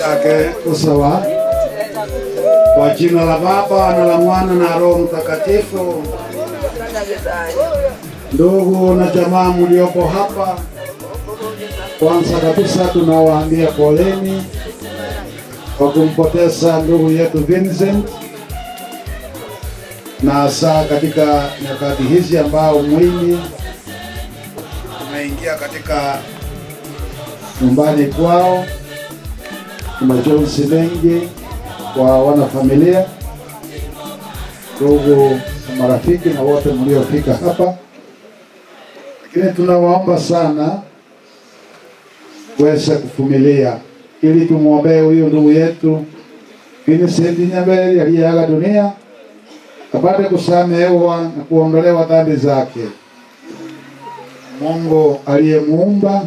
Chake usawa. Kwa jina la Baba na la Mwana na Roho Mtakatifu. Ndugu na jamaa mliopo hapa, kwanza kabisa tunawaambia poleni kwa kumpoteza ndugu yetu Vincent, na hasa katika nyakati hizi ambao mwili umeingia katika nyumbani kwao. Majonzi mengi kwa wanafamilia, ndugu na marafiki na wote mliofika hapa. Lakini tunawaomba sana kuweza kuvumilia ili tumuombee huyu ndugu yetu Vincent Nyaberi aliyeaga dunia apate kusamehewa na kuondolewa dhambi zake. Mungu aliyemuumba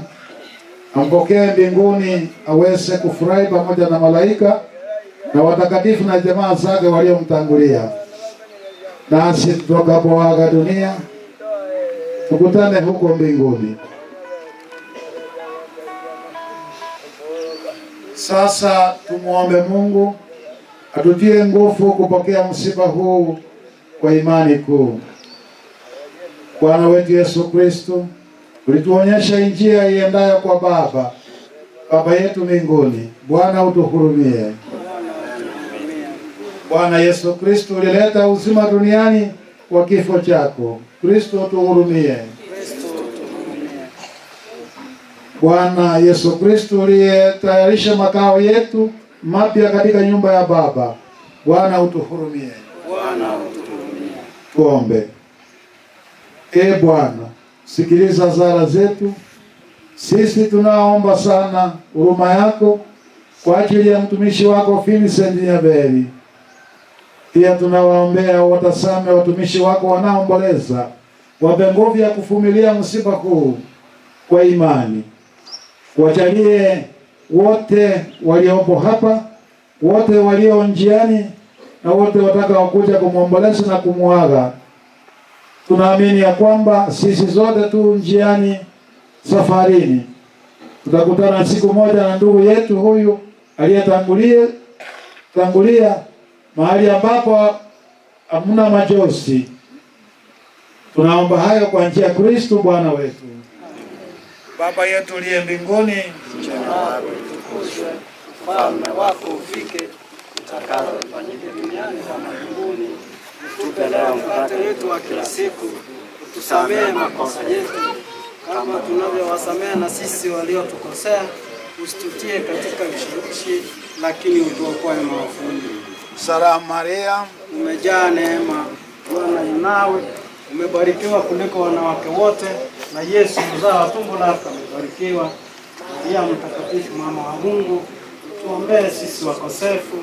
ampokee mbinguni aweze kufurahi pamoja na malaika na watakatifu na jamaa zake waliomtangulia. Nasi tutakapoaga dunia tukutane huko mbinguni. Sasa tumuombe Mungu atutie nguvu kupokea msiba huu kwa imani kuu. Bwana wetu Yesu Kristo, ulituonyesha njia iendayo kwa Baba, Baba yetu mbinguni. Bwana utuhurumie. Bwana Yesu Kristo, ulileta uzima duniani kwa kifo chako. Kristo utuhurumie. Bwana Yesu Kristo, uliyetayarisha makao yetu mapya katika nyumba ya Baba. Bwana utuhurumie. Bwana utuhurumie. Tuombe. E Bwana, sikiliza sala zetu. Sisi tunaomba sana huruma yako kwa ajili ya mtumishi wako Vincent Nyaberi. Pia tunawaombea watasame watumishi wako wanaoomboleza, wape nguvu ya kuvumilia msiba huu kwa imani. Wajalie wote waliopo hapa, wote walio njiani na wote watakaokuja kumuomboleza na kumuaga. Tunaamini ya kwamba sisi zote tu njiani safarini tutakutana siku moja na ndugu yetu huyu aliyetangulia mahali ambapo hamna majozi. Tunaomba hayo kwa njia ya Kristo Bwana wetu. Baba yetu uliye mbinguni, jina lako litukuzwe, ufalme wako ufike, utakalo lifanyike duniani kama mbinguni. Tupe leo mkate wetu wa kila siku, utusamehe makosa yetu kama tunavyowasamehe na sisi waliotukosea, usitutie katika vishawishi, lakini utuokoe maovuni. Salamu Maria, umejaa neema, Bwana yu nawe, umebarikiwa kuliko wanawake wote, na Yesu mzao wa tumbo lako amebarikiwa. Maria mtakatifu, mama wa Mungu, tuombee sisi wakosefu,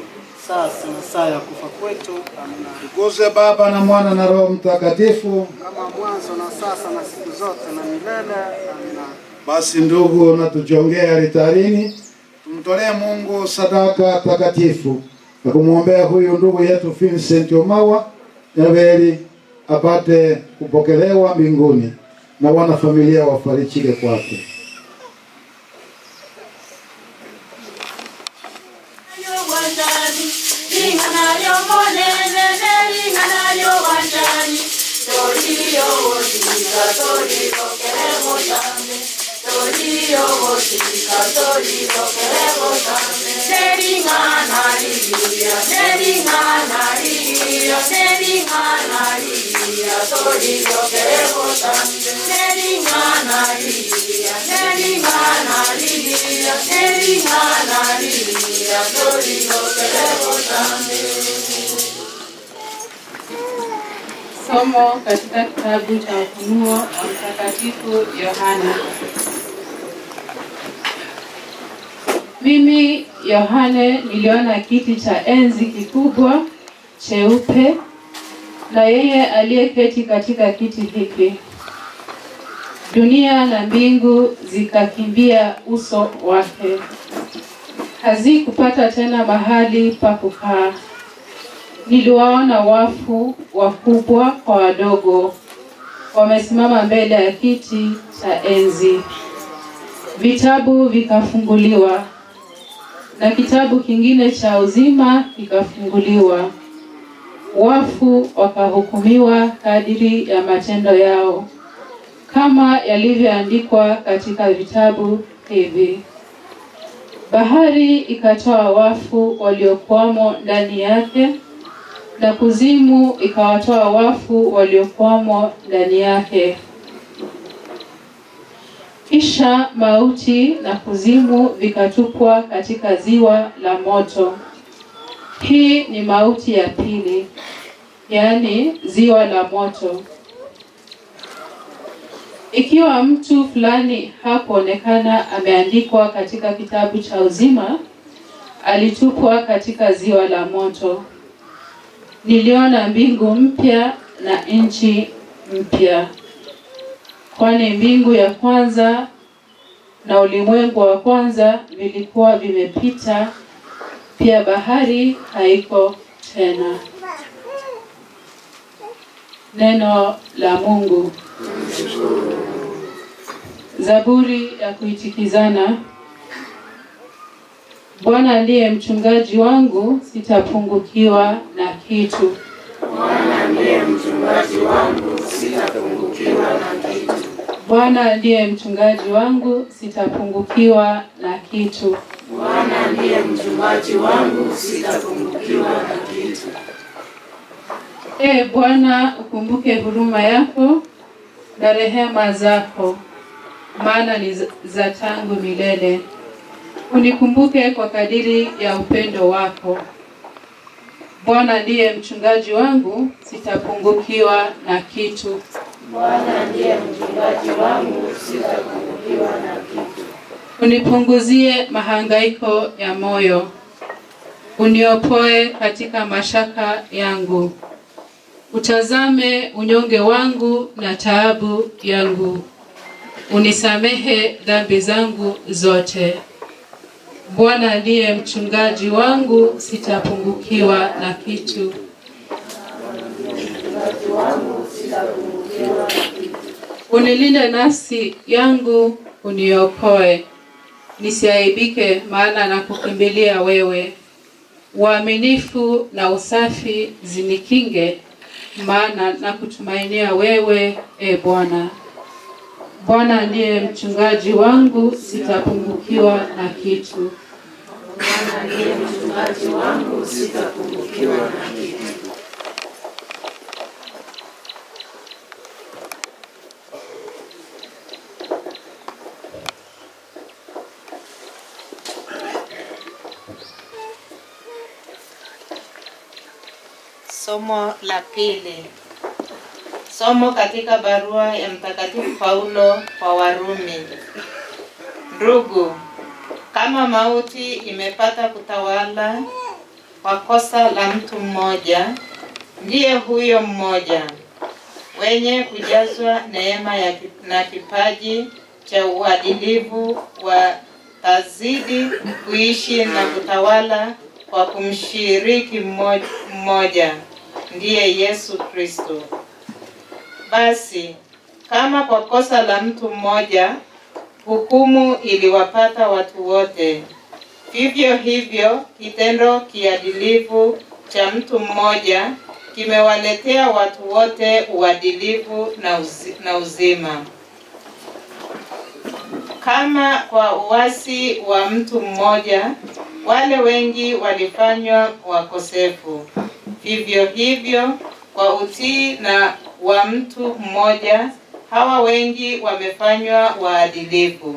sasa na saa ya kufa kwetu. Amina. Tukuze Baba na Mwana na Roho Mtakatifu, kama mwanzo na sasa na siku zote na milele. Amina. Basi ndugu, na tujongee altarini, tumtolee Mungu sadaka takatifu na kumwombea huyu ndugu yetu Vincent Omawa Nyaberi apate kupokelewa mbinguni na wanafamilia wafarijike kwake. Somo katika kitabu cha Ufunuo wa Mtakatifu Yohana. Mimi Yohane niliona kiti cha enzi kikubwa cheupe na yeye aliyeketi katika kiti hiki. Dunia na mbingu zikakimbia uso wake, hazikupata tena mahali pa kukaa. Niliwaona wafu wakubwa kwa wadogo wamesimama mbele ya kiti cha enzi. Vitabu vikafunguliwa, Na kitabu kingine cha uzima kikafunguliwa. Wafu wakahukumiwa kadiri ya matendo yao, kama yalivyoandikwa katika vitabu hivi. Bahari ikatoa wafu waliokuwamo ndani yake, na kuzimu ikawatoa wafu waliokuwamo ndani yake. Kisha mauti na kuzimu vikatupwa katika ziwa la moto. Hii ni mauti ya pili, yaani ziwa la moto. Ikiwa mtu fulani hakuonekana ameandikwa katika kitabu cha uzima, alitupwa katika ziwa la moto. Niliona mbingu mpya na nchi mpya, kwani mbingu ya kwanza na ulimwengu wa kwanza vilikuwa vimepita, pia bahari haiko tena. Neno la Mungu. Zaburi ya kuitikizana. Bwana ndiye mchungaji wangu, sitapungukiwa na kitu. Bwana ndiye mchungaji wangu, sitapungukiwa na kitu. Bwana ndiye mchungaji wangu, sitapungukiwa na kitu. Bwana ndiye mchungaji wangu, sitapungukiwa na kitu. Ee Bwana, ukumbuke huruma yako na rehema zako, maana ni za tangu milele. Unikumbuke kwa kadiri ya upendo wako. Bwana ndiye mchungaji wangu, sitapungukiwa na kitu. Bwana ndiye mchungaji wangu, sitapungukiwa na kitu. Unipunguzie mahangaiko ya moyo, uniopoe katika mashaka yangu. Utazame unyonge wangu na taabu yangu, unisamehe dhambi zangu zote. Bwana ndiye mchungaji wangu, sitapungukiwa na kitu. Unilinde nafsi yangu, uniokoe, nisiaibike, maana nakukimbilia wewe. Uaminifu na usafi zinikinge, maana nakutumainia wewe, e Bwana. Bwana ndiye mchungaji wangu, sitapungukiwa na kitu. Bwana ndiye mchungaji wangu, sitapungukiwa na kitu. Somo la pili. Somo katika barua ya Mtakatifu Paulo kwa Warumi. Ndugu, kama mauti imepata kutawala kwa kosa la mtu mmoja, ndiye huyo mmoja wenye kujazwa neema na kipaji cha uadilifu watazidi kuishi na kutawala kwa kumshiriki mmoja, ndiye Yesu Kristo. Basi, kama kwa kosa la mtu mmoja hukumu iliwapata watu wote, vivyo hivyo kitendo kiadilifu cha mtu mmoja kimewaletea watu wote uadilifu na uzima. Kama kwa uasi wa mtu mmoja wale wengi walifanywa wakosefu, vivyo hivyo kwa utii na wa mtu mmoja hawa wengi wamefanywa waadilifu.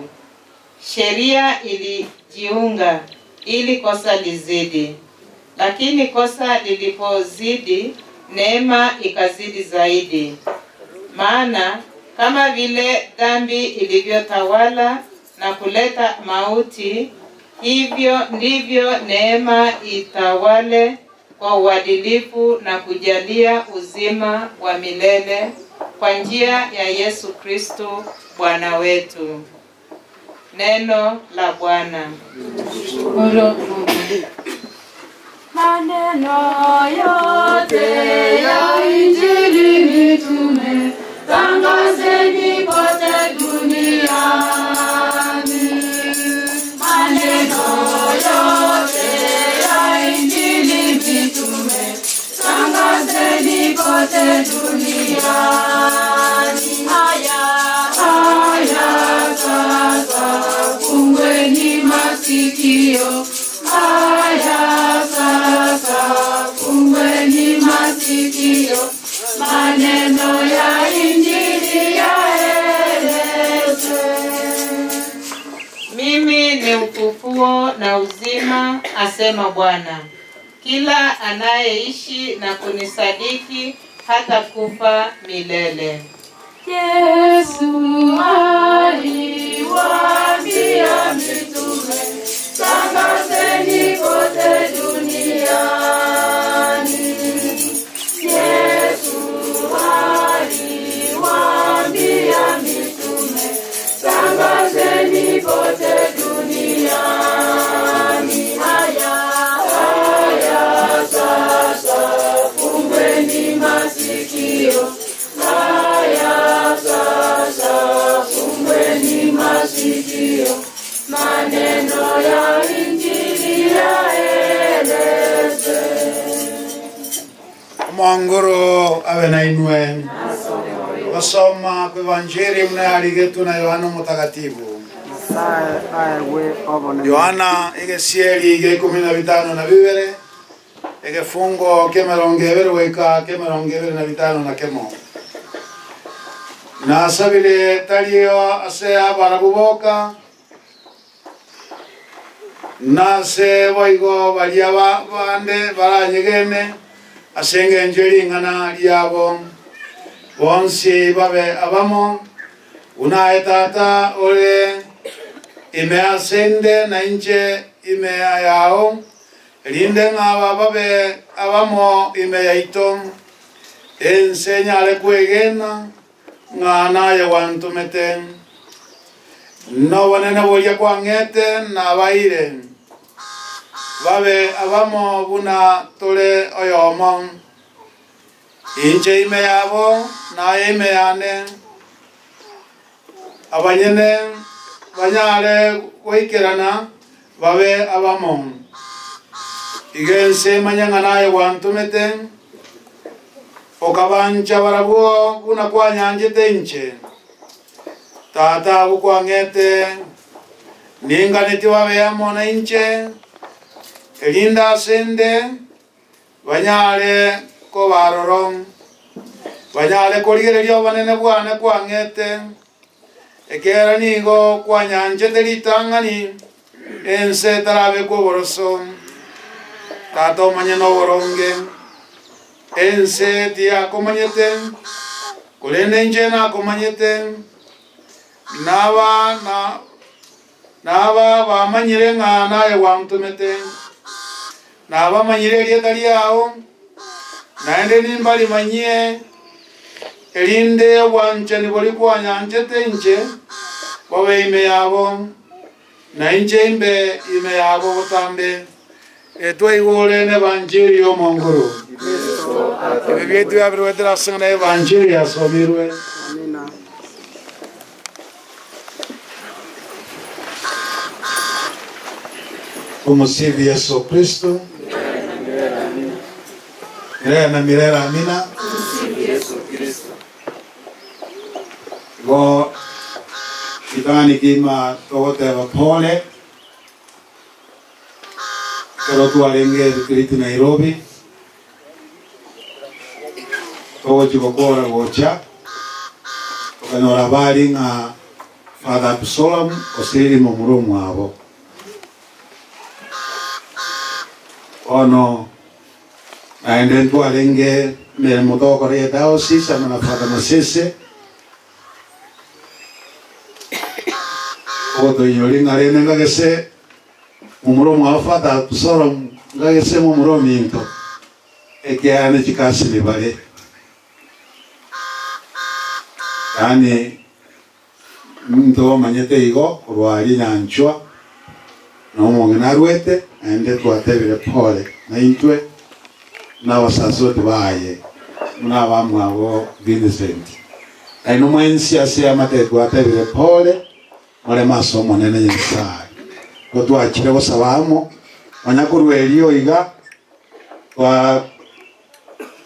Sheria ilijiunga ili kosa lizidi, lakini kosa lilipozidi neema ikazidi zaidi. Maana kama vile dhambi ilivyotawala na kuleta mauti, hivyo ndivyo neema itawale kwa uadilifu na kujalia uzima wa milele kwa njia ya Yesu Kristo Bwana wetu. Neno la Bwana. Maneno yote ya Injili mitume tangazeni kote duniani. Maneno yote duniani. Haya, haya sasa, fungweni masikio. Haya sasa, fungweni masikio, maneno ya Injili yaelezwe. Mimi ni ufufuo na uzima, asema Bwana. Kila anayeishi na kunisadiki hata kufa milele. Yesu aliwaambia mitume, tangazeni kote duniani. Yesu aliwaambia mitume, tangazeni kote duniani. Haya, haya sasa, fungweni masikio. Haya sasa, fungweni masikio, maneno ya Injili yaelezwe. Mwangoro awe na inwe. Wasoma kwa Evanjeli mnaaligetu na Yohana Mtakatifu. Yohana egesieli ge 15 na 2 egefungo ke 22 goika ke 25 na kemo. Nasabile talio ase abarabuboka nase boigo baria bande baranyegene asenge enjeri ng'ana liabo bonsi babe abamo unaye tata ore imea sende na inche imea yao rinde ng'aba babe abamo imea ito enseñale kwegena ng'ana ya wantumete no banene boria kwang'ete na baire babe abamo buna tore oyomo inche ime yabo na ime yane abanyene banyare goikerana babe abamo igense manyang'ana ya wantumete okabancha barabwo buna kwanyanjete inche tata bukwang'ete ninganeti babe amo na inche elinda sende banyare kobaroro banyare korigereria banene bwane kwang'ete ekera nigo kwanyanjete ritang'ani ense tarabe koboroso tata omanye noboronge ense tiakomanyete korende inche nakomanyete naba naba bamanyire ng'a naye wantumete nabamanyire erieta riao naende nimbarimanyie erinde obwanchani bori kwanyanchete inche bobe ime yabo na inche imbe ime yabo botambe etwaigure ne evanjeli y'omongoro ebi byetu byabirwetera ase na evanjeli yasomirwe. Amina. Tumusifu Yesu Kristo milele na milele, amina. Yesu Kristo. Go itani kima togoteba pole kero twarenge retreat Nairobi togochi gokora gocha tokanyora bari ng'a Father Absalom osiri momuro mwabo ono naende twarenge mirimo togokora diocese amo na Father Masese ogotoinyori ng'a rende ngagese momuro mwabo Father Absalom ngagese momuro minto ekiane chikasini bare yani muntu omanyete igo korwari nyanchwa nomong'ina arwete naende twatebire pole na intwe n'abasasoti baye muna abamwabo Vincent naino mwensi ase amate twatebire pole more maso omonene Nyasaye ko twachire gosaba amo onyakorwa erio iga twa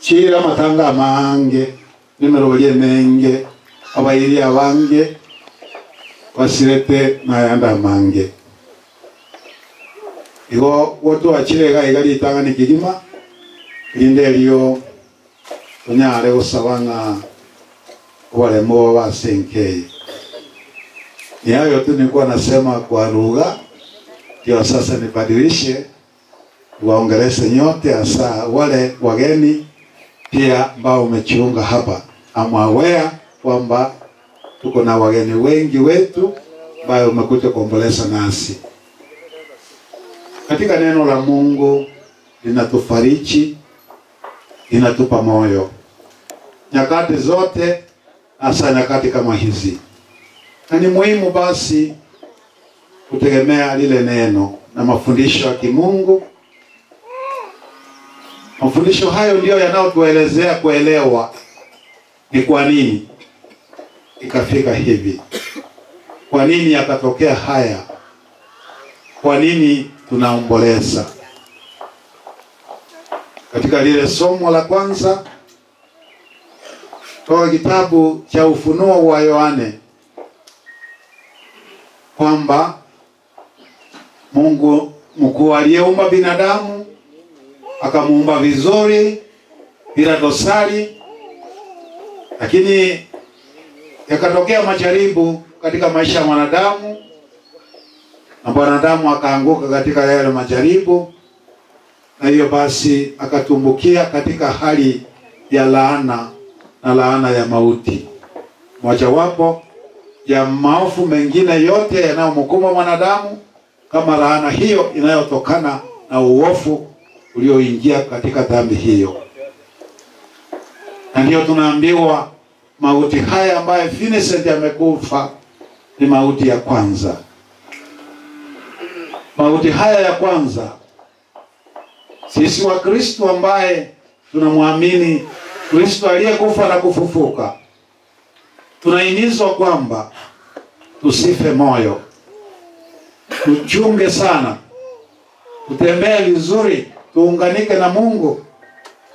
Chira matanga mange nimerolie menge abairi abange basirete nayanda mange. Igo wotu achirega igari itanga nikigima linde liyo tunyare gusabanga waremo basenkeye. Ni hayo tu nilikuwa nasema kwa lugha, ndio sasa nibadilishe waongeleze nyote, hasa wale wageni pia ambao umejiunga hapa. I'm aware kwamba tuko na wageni wengi wetu ambao umekuja kuomboleza nasi. Katika neno la Mungu linatufariji, linatupa moyo nyakati zote, hasa nyakati kama hizi. Na ni muhimu basi kutegemea lile neno na mafundisho ya kimungu. Mafundisho hayo ndio yanayotuelezea kuelewa ni kwa nini ikafika hivi, kwa nini yakatokea haya, kwa nini tunaomboleza. Katika lile somo la kwanza toka kitabu cha Ufunuo wa Yohane, kwamba Mungu mkuu aliyeumba binadamu akamuumba vizuri bila dosari, lakini yakatokea majaribu katika maisha ya mwanadamu na mwanadamu akaanguka katika yale majaribu, na hiyo basi akatumbukia katika hali ya laana na laana ya mauti, mojawapo ya maovu mengine yote yanayomkumba mwanadamu, kama laana hiyo inayotokana na uovu ulioingia katika dhambi hiyo. Na ndio tunaambiwa mauti haya ambayo Vincent amekufa ni mauti ya kwanza. Mauti haya ya kwanza, sisi wa Kristo ambaye tunamwamini Kristo aliyekufa na kufufuka, tunahimizwa kwamba tusife moyo, tuchunge sana, tutembee vizuri, tuunganike na Mungu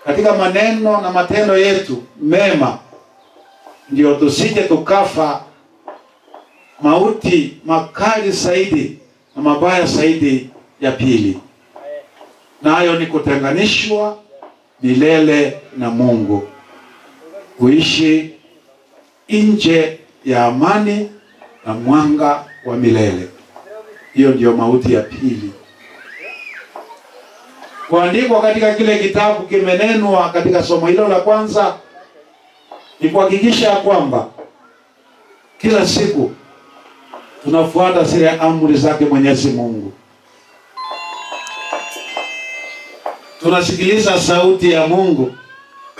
katika maneno na matendo yetu mema, ndio tusije tukafa mauti makali zaidi na mabaya zaidi ya pili, nayo ni kutenganishwa milele na Mungu, kuishi nje ya amani na mwanga wa milele. Hiyo ndio mauti ya pili. Kuandikwa katika kile kitabu kimenenwa katika somo hilo la kwanza ni kuhakikisha kwamba kila siku tunafuata zile amri zake Mwenyezi Mungu, tunasikiliza sauti ya Mungu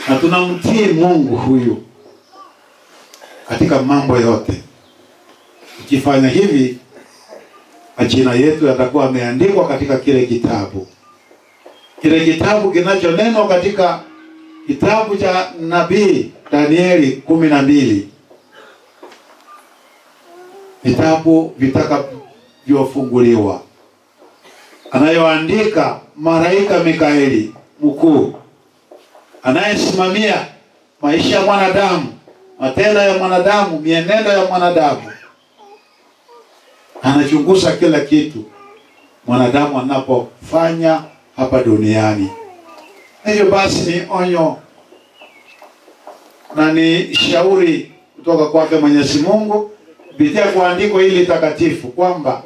na tunamtii Mungu huyu katika mambo yote. Tukifanya hivi, majina yetu yatakuwa yameandikwa katika kile kitabu, kile kitabu kinachonenwa katika kitabu cha nabii Danieli 12, vitabu vitakavyofunguliwa, anayoandika malaika Mikaeli mkuu, anayesimamia maisha ya mwanadamu, matendo ya mwanadamu, mienendo ya mwanadamu. Anachunguza kila kitu mwanadamu anapofanya hapa duniani. Hivyo basi ni onyo na ni shauri kutoka kwake Mwenyezi Mungu kupitia kwa andiko hili takatifu kwamba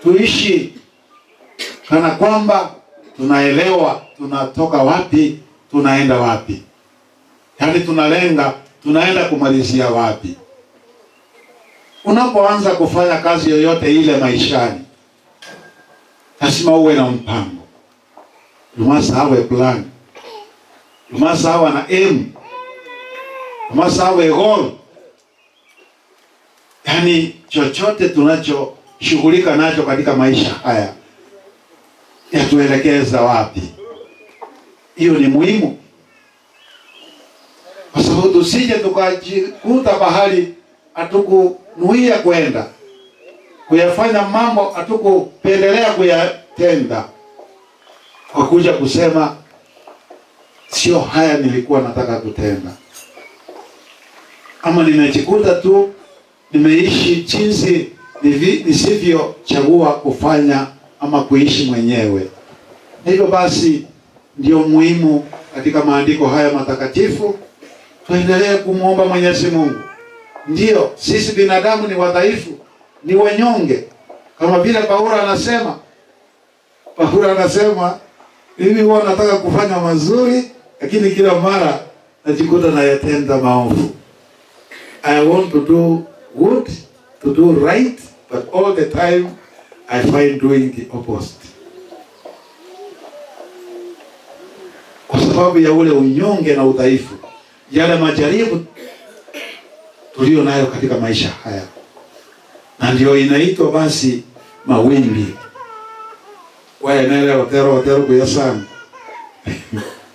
tuishi kana kwamba tunaelewa tunatoka wapi, tunaenda wapi, yaani tunalenga tunaenda kumalizia wapi. Unapoanza kufanya kazi yoyote ile maishani, lazima uwe na mpango. You must have a plan. You must have an aim. You must have a goal. Yaani chochote tunachoshughulika nacho katika maisha haya yatuelekeza wapi. Hiyo ni muhimu, kwa sababu tusije tukajikuta bahali hatukunuia kwenda kuyafanya mambo, hatukupendelea kuyatenda, kwa kuja kusema Sio haya nilikuwa nataka kutenda, ama nimejikuta tu nimeishi jinsi nisivyochagua kufanya ama kuishi mwenyewe. Hivyo basi ndio muhimu katika maandiko haya matakatifu tuendelee kumuomba Mwenyezi Mungu. Ndio sisi binadamu ni wadhaifu, ni wanyonge, kama vile Paulo anasema. Paulo anasema mimi huwa nataka kufanya mazuri, lakini kila mara najikuta nayatenda maovu. I want to do good, to do right, but all the time I find doing the opposite. Kwa sababu ya ule unyonge na udhaifu, yale majaribu tulio nayo katika maisha haya. Na ndio inaitwa basi mawimbi. Waenele otero otero kuya sana.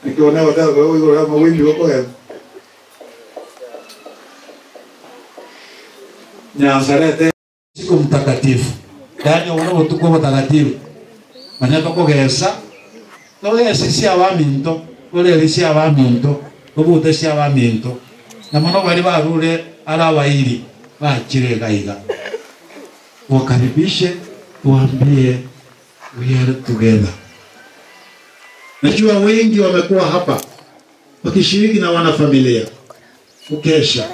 Nikiona otero kwa hiyo mawimbi wako ya. Nazarete siku mtakatifu. Yaani unaotukua mtakatifu. Manyato kogesa. Tole sisi abaminto, tole sisi abaminto, tobute sisi abaminto. Na mono bali barure arabairi bachire gaiga. Wakaribishe, tuambie we are together. Najua wengi wamekuwa hapa wakishiriki na wanafamilia kukesha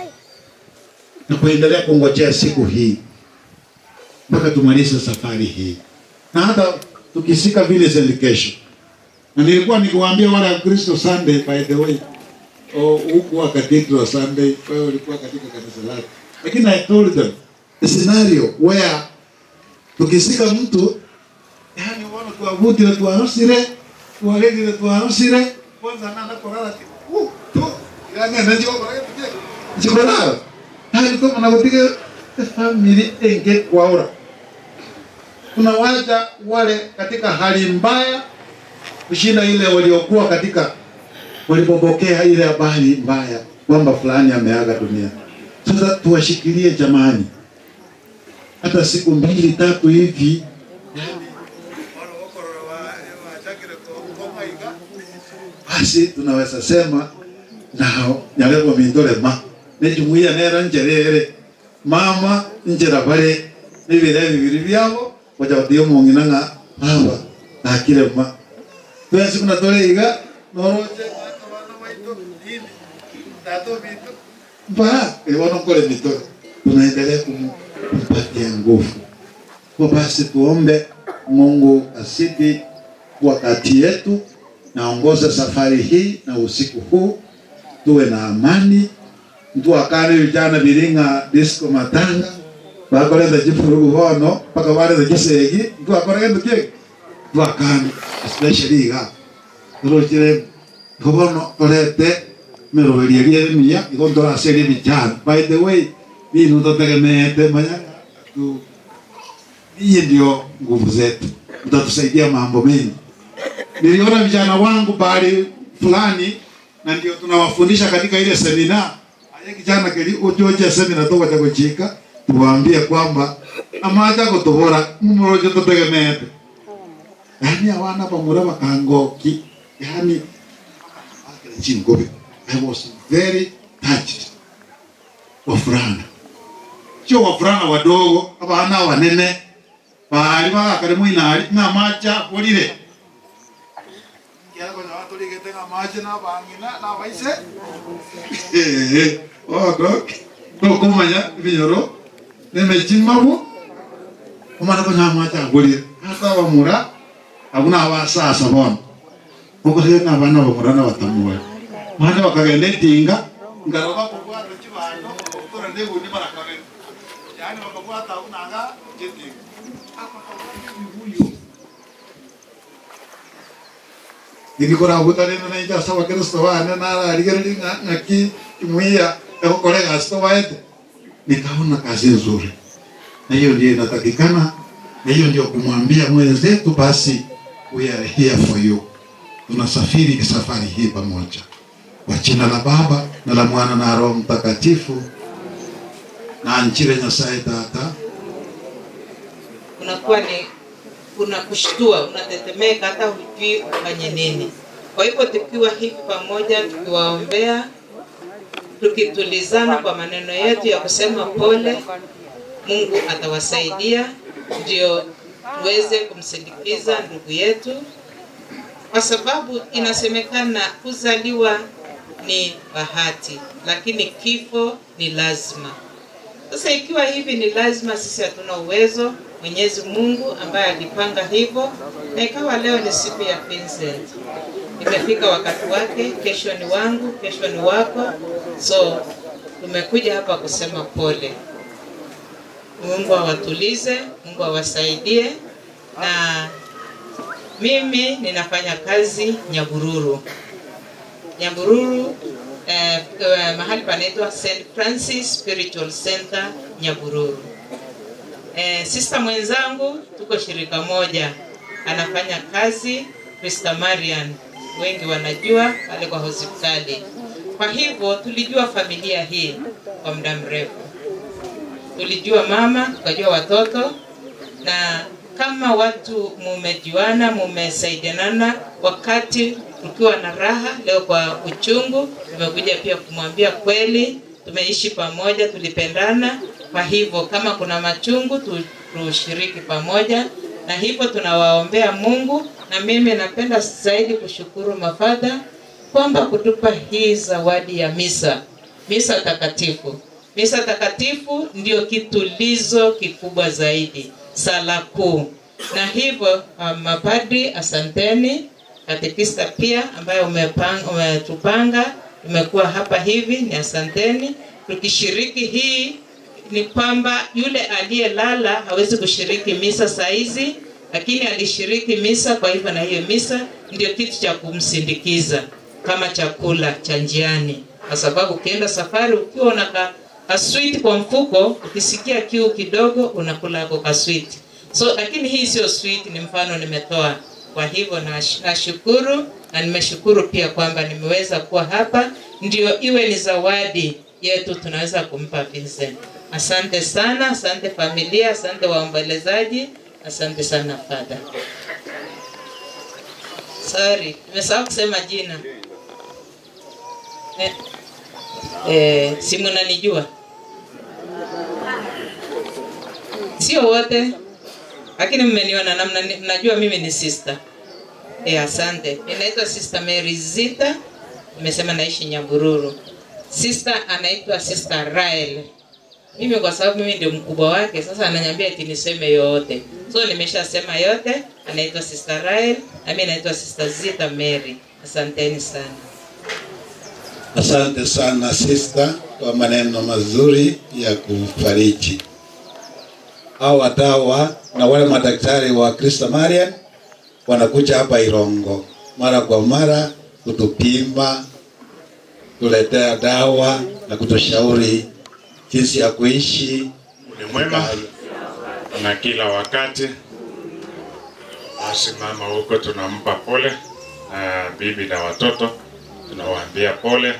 na kuendelea kungojea siku hii mpaka tumalize safari hii, na hata tukisika vile kesho. Na nilikuwa nikiwaambia wale wa Kristo Sunday, by the way, huku Cathedral Sunday, wewe ulikuwa katika kanisa lako, lakini I told them the scenario where tukisika mtu, yani wana tuavuti na tuarusire, tuaredi na tuarusire, kwanza nana korala tu yani anajua kwa ndio yani kama nakupiga family enge kwaura. Tunawacha wale katika hali mbaya kushinda ile waliokuwa katika walipopokea ile habari mbaya kwamba fulani ameaga dunia. Sasa tuwashikilie jamani, hata siku 2 3 hivi basi tunaweza sema nao nyalego mindole ma ne jumuiya nera njerere mama njera bare nibire bibiri byabo wajadio mongina nga baba nakire ma twese kuna tole iga noroche bana waito nini tato bitu ba ewono kole mitore. Tunaendelea kumpatia nguvu. Kwa basi tuombe Mungu asidi kuwa kati yetu na ongoza safari hii na usiku huu, tuwe na amani. Mtu akane vijana biringa disco matanga bakoleza jifurugu hono paka bareza jisegi mtu akore nduke mtu akane especially ga rojire gobono torete meroveria mia igondola serie vijana. By the way, mimi ndotegemete manyanga tu, hii ndio nguvu zetu, mtatusaidia mambo mengi. Niliona vijana wangu bali fulani, na ndio tunawafundisha katika ile semina. Aye kijana keli ujoje semina toka cha kuchika, tuwaambie kwamba amaja kutobora mumuroje tutegemete. Yani hawana pamura bakangoki. Yani chingobe. I was very touched. Wafulana. Sio wafulana wadogo, abana wanene. Bali bakare mwinari ngamacha polire. Kiara kwa watu ligete ngamacha na bangina na baise. Oh dok. Tokumanya binyoro. Nemechimbabu. Omana kwa ngamacha polire. Hata wamura abuna abasasa bona. Okose ngabana bamura na batamura. Mwana bakagenda etinga ngaroba kubwata chibando okora nebundi barakagenda. Yani bakabwata unanga jetinga. Nikikora butareno na ija sawa Kristo wana na aligeri ngaki muia ekokolega stowaete. Nikaona kazi nzuri. Na hiyo ndio inatakikana, na hiyo ndio kumwambia mwenzetu basi we are here for you. Tunasafiri safari hii pamoja. Kwa jina la Baba na la Mwana na Roho Mtakatifu. Na nchire Nyasaye Tata. Unakuwa ni unakushtua, unatetemeka hata hujui ufanye nini. Kwa hivyo tukiwa hivi pamoja, tukiwaombea, tukitulizana kwa maneno yetu ya kusema pole, Mungu atawasaidia ndio tuweze kumsindikiza ndugu yetu, kwa sababu inasemekana kuzaliwa ni bahati, lakini kifo ni lazima. Sasa ikiwa hivi ni lazima, sisi hatuna uwezo. Mwenyezi Mungu ambaye alipanga hivyo, na ikawa leo ni siku ya Vincent, imefika wakati wake. Kesho ni wangu, kesho ni wako. So tumekuja hapa kusema pole. Mungu awatulize, Mungu awasaidie. Na mimi ninafanya kazi Nyabururu. Nyabururu, mahali panaitwa St. Francis Spiritual Center Nyabururu. Sister mwenzangu tuko shirika moja, anafanya kazi Krista Marian, wengi wanajua pale kwa hospitali. Kwa hivyo tulijua familia hii kwa muda mrefu. Tulijua mama, tukajua watoto, na kama watu mumejuana, mumesaidiana wakati tukiwa na raha, leo kwa uchungu tumekuja pia kumwambia kweli tumeishi pamoja, tulipendana. Kwa hivyo kama kuna machungu tushiriki pamoja, na hivyo tunawaombea Mungu. Na mimi napenda zaidi kushukuru mafadha kwamba kutupa hii zawadi ya misa, misa takatifu. Misa takatifu ndio kitulizo kikubwa zaidi, sala kuu. Na hivyo mapadri, asanteni. Katekista pia ambaye umetupanga, tumekuwa hapa hivi, ni asanteni. Tukishiriki hii ni kwamba yule aliyelala hawezi kushiriki misa saizi, lakini alishiriki misa. Kwa hivyo na hiyo misa ndio kitu cha kumsindikiza kama chakula cha njiani, kwa sababu ukienda safari ukiwa una kaswiti kwa mfuko, ukisikia kiu kidogo unakula kwa kaswiti. So lakini hii sio sweet, ni mfano nimetoa. Kwa hivyo nashukuru, na nimeshukuru pia kwamba nimeweza kuwa hapa, ndio iwe ni zawadi yetu tunaweza kumpa Vincent. Asante sana, asante familia, asante waombolezaji, asante sana Father. Sorry, nimesahau kusema jina. Si mnanijua? Sio wote, lakini mmeniona na mnajua mimi ni sister. Asante. Ninaitwa Sister Mary Zita, nimesema naishi Nyabururu. Sister anaitwa Sister Rael. Mimi kwa sababu mimi ndio mkubwa wake, sasa ananiambia eti niseme yote. So nimeshasema yote. Anaitwa Sister Rael, na mimi naitwa Sister Zita Mary. Asanteni sana. Asante sana sister kwa maneno mazuri ya kufariji. Hao watawa na wale madaktari wa Krista Marian wanakuja hapa Irongo mara kwa mara kutupima, tuletea dawa na kutushauri jinsi ya kuishi. Ni mwema na kila wakati. Basi mama huko tunampa pole, na bibi na watoto tunawaambia pole.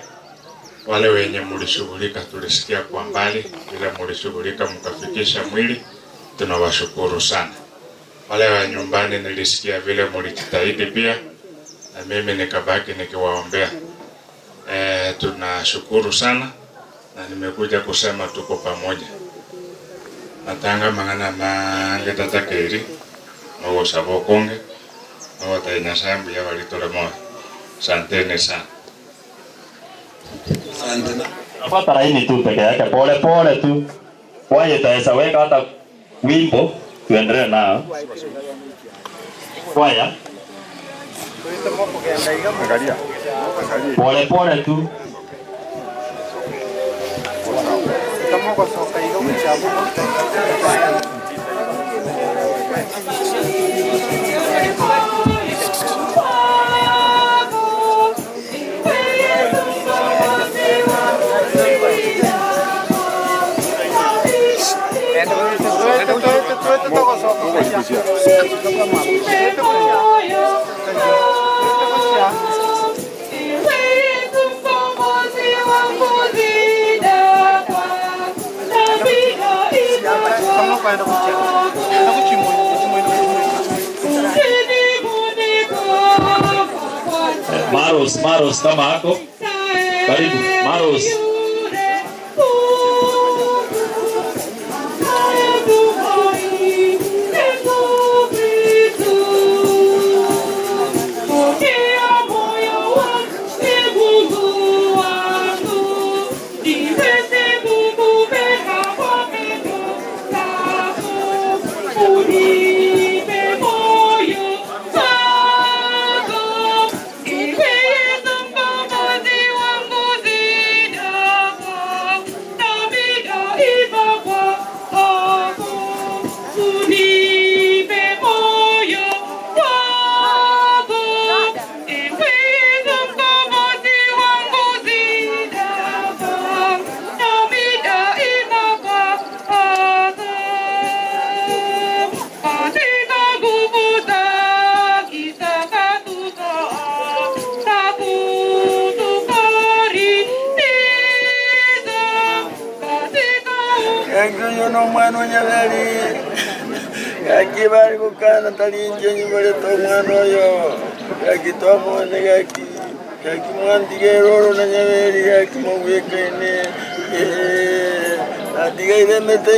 Wale wenye mulishughulika tulisikia kwa mbali, vile mulishughulika mkafikisha mwili, tunawashukuru sana. Wale wa nyumbani nilisikia vile mulijitahidi pia, na mimi nikabaki nikiwaombea. Tunashukuru sana, na nimekuja kusema tuko pamoja. Natanga mangana mange tatakeri, ogosaba okonge, ogotebia Nyasaye mbuya balitore moyo. Asanteni sana. Asante. Fuata laini tu peke yake, pole pole tu. Waje taweza weka hata wimbo tuendelee nao. Kwaya. Pole pole tu. Maros, Maros kama hako. Karibu Maros. Mwana nyabeli akibali kukana talinje nyumale to mwana oyo akitomo negaki akimwandige roro na nyabeli akimwekene adiga ile mete.